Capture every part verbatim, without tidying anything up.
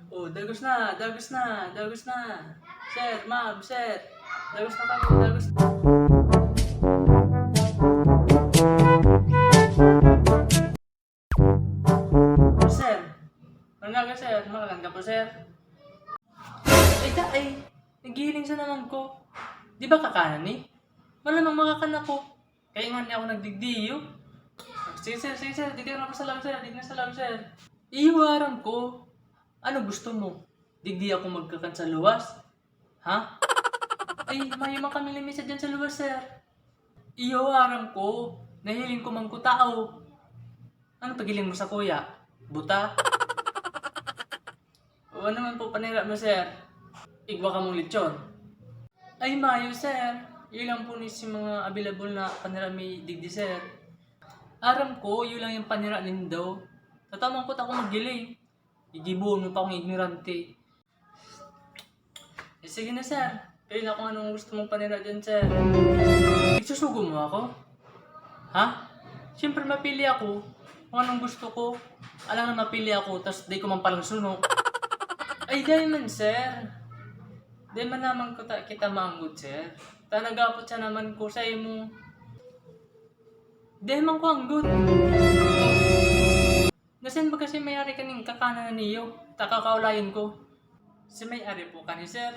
Oh, dagos na, dagos na, dagos na. Sir, ma'am, sir. Dagos na kami, dagos. Sir, mangga ka, sir. Makakan ka po, sir. Ay, da, ay. Naghihiling sa naman ko. Di ba kakanan ni? Malamang makakan ako. Kaya nga niya ako nagdigdiyo. Sige, sir, sige, sir. Digdi na ako sa loob, sir. Digdi na sa loob, sir. Iyo, aram ko. Ano gusto mo? Digdi ako magkakan sa luwas? Ha? Ay, mayo man kami lamisa dyan sa luwas, sir. Iyo, aram ko. Nahiling ko man ko tao. Ano pagiling mo sa kuya? Buta? O ano man po panira mo, sir? Igwa ka mong lechon? Ay, mayo, sir. Yun lang po ni si mga available na panira mi digdi, sir. Aram ko, yun lang yung panira nindo. Tataman ko ta ako magiling. Igibuon mo pa akong ignorante. Eh, sige na, sir. Pili na kung anong gusto mong panira dyan, sir. Igsusugo mo ako? Ha? Siyempre, mapili ako kung anong gusto ko. Alang na mapili ako, tas di ko man palang suno. Ay, dai man, sir. Dai man naman ko ta-, kita maanggod, sir. Ta nagapot siya naman ko sa imo. Dai man ko anggod. Nasan ba kasi may ari kaning kakanan na niyo? Ta kakaulayan ko. Si may ari po kani, sir.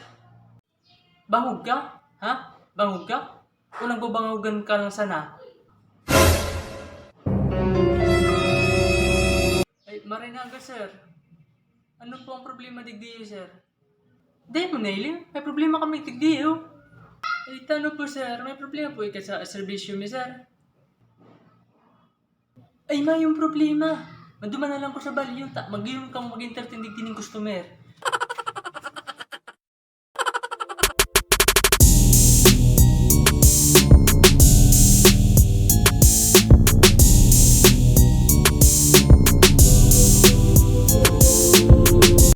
Bangog ka? Ha? Bangog ka? O nagbabangogan ka lang sana? Ay, marinaga, sir. Ano po ang problema digdi, sir? Di mo nailing. May problema kami digdi, oh. Ay, tano po, sir. May problema po ika sa serbisyo mi, sir. Ay, mayong problema. Maduman na lang ko sa balyo, ta mag-inom kang mag-entertain digdi ning customer.